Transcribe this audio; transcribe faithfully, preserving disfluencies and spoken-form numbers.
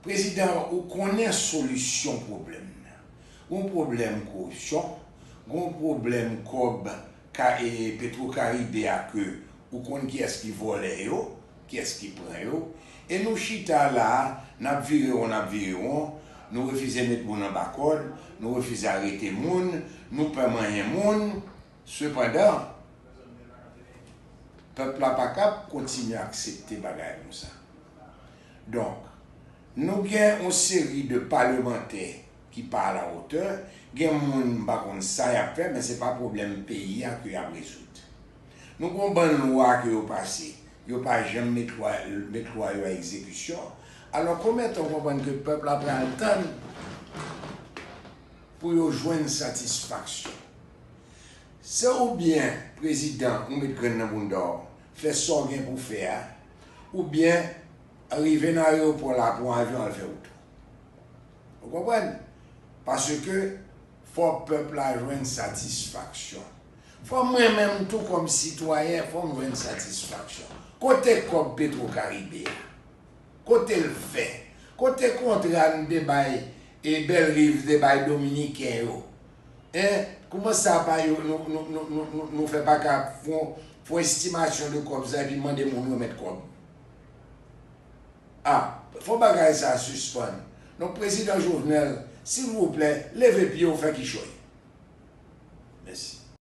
Prezidan, ou konnen solisyon pwoblèm nan. Gon pwoblèm koripsyon, gon pwoblèm kòb ka, e, Petro Caribe a ke ou konn kiyès ki vòlè yo, kiyès ki pran yo. E nou chita la a, n ap vire won, n ap vire won, nou refize met moun anba kòd, nou refize arete moun, nou pè manyen moun. Sepandan, pèp la pa kab kontinye aksepte bagay konsa. Donk, nou gen yon seri de palemantè ki pa alawotè, gen moun m pa konn sa y ap fè, men se pa pwoblèm peyi a ke y ap rezoud. Nou gen yon bann lwa ke yo pase, yo pa janm met lwa, met lwa yo a egzekisyon. Alò, konbyen tan w konprann ke pèp la pral tann pou yo jwenn satisfaksyon? Se oubyen, prezidan, ou met grenn nan bounda w, fè sa w gen pou fè a, oubyen rive nan ayewopò la, pran yon avyon, al fè wout ou. Ou konprann? Paske fò pèp la jwenn satisfaksyon. Fò mwen menm tou kòm sitwayen, fò m jwenn satisfaksyon. Kote kòb Petro Caribe a? Kote l fè? Kote kontra n te bay, e Bellerive te bay Dominiken yo? Hein? Kouman sa pa yo, nou, nou, nou, nou, nou, nou fè pa ka fè yon, fè yon estimasyon de kòb sa epi mande moun remèt kòb? Ah, fò bagay sa sispann. Donk, prezidan Jovenel, silvouplè, leve pye w, fè kichòy. Mèsi.